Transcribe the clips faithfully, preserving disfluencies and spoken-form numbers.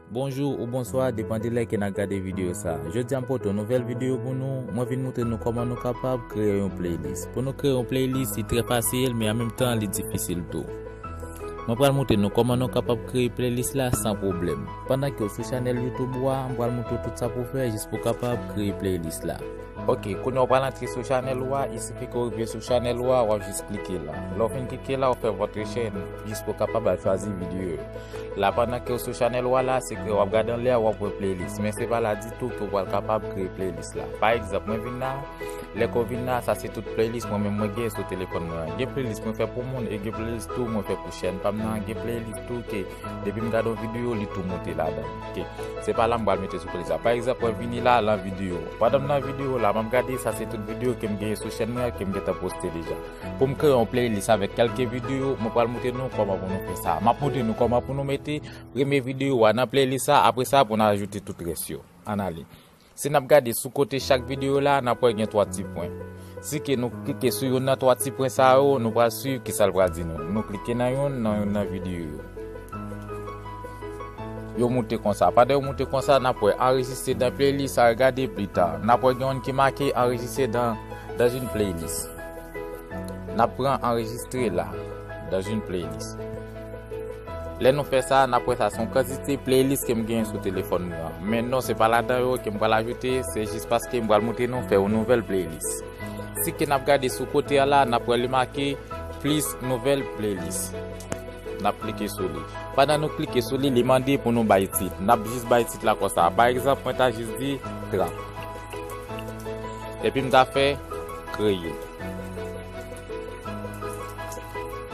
Bonjou ou bonswa, depann de lè ke n ap gade videyo sa a. Jodi a m pote yon nouvèl videyo pou nou. Mwen vin montre nou kòman nou kapab kreye yon playlist. Pou nou kreye yon playlist, li trè fasil, men an menm tan, li difisil tou. Mwen pral montre nou kòman nou kapab kreye playlist la san pwoblèm. Pandan ke w sou chanèl YouTube ou a, m pral montre w tout sa pou w fè jis pou w kapab kreye playlist la. Ok, kounye a w pral antre sou chanèl ou a, il suffit ke w rive sou chanèl ou a, w ap jis klike la. Lè w fin klike la, w fè votre chaîne, jis pou w kapab al chwazi videyo yo. La, pandan ke w sou chanèl ou a la, se ke w ap gade anlè a, w ap wè playlist. Men se pa la ditou ke w pral kapab kreye playlist la. Pa egzanp, mwen vin la, lè ke w vin la, sa se tout playlist mwen menm mwen gen sou telefòn mwen an. Gen playlist mwen fè pou moun e gen playlist tou mwen fè pou chèn pa m nan. Gen playlist tou ke depi m gade yon videyo, li tou moute ladan l. Ok. Se pa la m pral mete sou playlist la. Pa egzanp, mwen vini la, lan videyo. Pandan m nan videyo la, m ap gade, sa se tout videyo ke m genyen sou chèn mwen an, ke m gentan poste deja. Pou m kreye yon playlist avèk kèlke videyo, mwen pral montre nou kòman pou nou fè sa. M ap montre nou kòman pou nou mete premye videyo a nan playlist la, apre sa pou n ajoute tout rès yo. Ann ale. Si n ap gade sou kote chak videyo la, n ap wè gen twa ti pwen. Si ke nou klike sou youn nan twa ti pwen sa yo, nou pral swiv kisa l pral di nou. Nou klike nan youn, nan youn nan videyo yo. Yo moute konsa. Pandan yo moute konsa, n ap wè enregistre dans playlist, à regarder plus tard. N ap wè gen youn ki make enregistre dans, dans une playlist. N ap pran enregistre la, dans une playlist. Lè nou fè sa, n ap wè sa se yon kantite playlist ke m genyen sou telefòn mwen an. Men non, se pa ladan yo ke m pral ajoute, se jis paske m pral montre nou fè yon nouvèl playlist. Si ke n ap gade sou kote a la, n ap wè li make plus nouvelle playlist. N ap klike sou li. Pandan nou klike sou li, li mande pou nou bay tit. N ap jis bay tit la konsa. Pa egzanp, mwen ta jis di trap. Epi m ta fè kreye.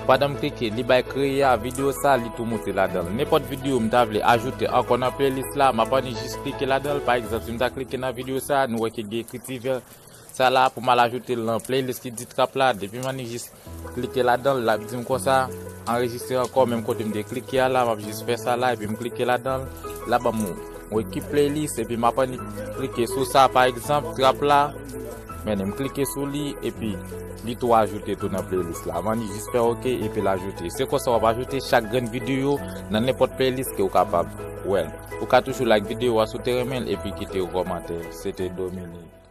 Pandan m klike, li bay kreye a, videyo sa, li tou moute ladan l. Nenpòt videyo m ta vle ajoute ankò nan playlist la, m ap annik jis klike ladan l. Pa egzanp, si m ta klike nan videyo sa, nou wè ke gen ekriti vè sa la pou m al ajoute l nan playlist ki di trap la. Depi m annik jis klike ladan l, l ap di m konsa, anrejistre ankò, menm kote m te klike a la, m ap jis fè sa la, epi m klike ladan l, l ap ban m yon ekip playlist, epi m ap annik klike sou sa, pa egzanp, trap la, men m klike sou li, epi li tou ajoute tou nan playlist la. M annik jis fè ok, epi l ajoute. Se konsa w ap ajoute chak grenn videyo nan nenpòt playlist ke w kapab. Well, ou ka toujou like videyo a si w te renmen l, epi kite yon kòmantè. Se te Dominique.